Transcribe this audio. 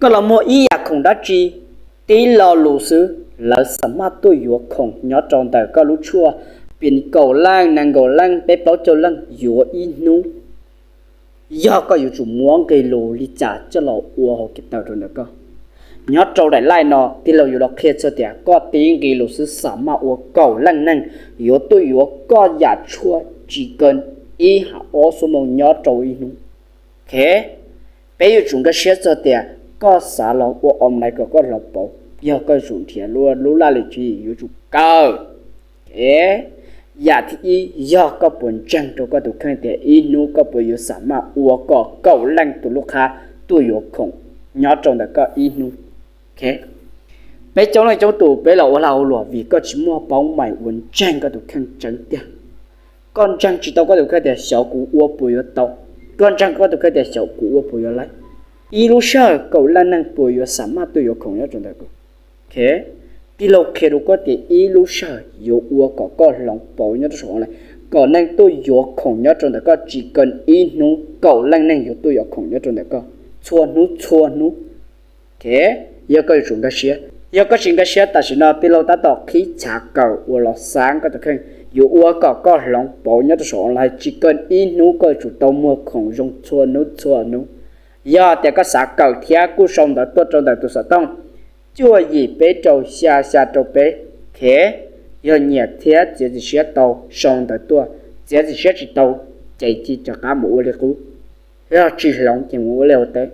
Koj los muag ib yam khoom dab tsi, tib lo lus xwb, lawv xam maj tuaj yuav khoom nyob rau ntawm koj lub tshuaj, pib kaum leej, nees nkaum leej, peb plaub caug leej yuav ib hnub. Yog koj yuav tsum muab nqe lus li cas coj los ua hauv kev tawm rau ntawm koj. Nyob rau daim live no tij laug yuav los qhia txog tias koj tib nqe lus xwb xam maj ua kaum leej neeg yuav tuaj yuav koj yam tshuaj tsis kaw ib hab ob xuab moos nyob rau ib hnub. Peb yuav tsum nkag siab txog tias koj xav los ua online kom koj hloov pauv, yog koj yuav tsum nrhiav lub laj lim tswv yim yuav tsum kawm. Yam thib ib, yog koj puas ntseeg rau koj tus kheej tias ib hnub koj puas yuav xam maj ua kom kaum leej tus lub qhab tuaj yuav khoom nyob rau ntawm koj ib hnub. Peb coob leej coob tus peb los ua lag ua luam vim koj tsis muaj paub meej uas ntseeg koj tus kheej tseeb tiag. Koj ntseeg tsis tau koj tus kheej tias xyov kuv ua puas yuav tau. Koj ntseeg koj tus kheej tias xyov kuv ua puas yuav laib. Ib lub sij hawm kaum leej neeg puas yuav xam maj tuaj yuav khoom nyob rau ntawm koj. Tij laug qhia rau koj tias ib lub sij hawm yuav ua kom koj hloov pauv nyob rau saum online, kom neeg tuaj yuav khoom nyob rau ntawm koj tsis kaw ib hnub kaum leej neeg yuav tuaj yuav khoom nyob rau ntawm koj txhua hnub txhua hnub. Yog koj yuav tsum nkag siab, yog koj tsis nkag siab tam sim no tij laug tab tom qhib chav kawm uas los xav koj tus kheej yuav ua kom koj hloov pauv nyob rau saum online tsis kaw ib hnub koj yuav tsum tau muag khoom zoo txhua hnub txhua hnub. Yog tias koj xav kawm thiab kuj sau ntawv tuaj rau ntawm tus xov tooj cuaj yim peb rau xya xya rau peb. Yog nyiam thiab txiav txim siab tau sau ntawv tuaj, txiav txim siab tsis tau ces cia rov qab mus ua li qub, yog tsis hloov ces mus ua li ua teb.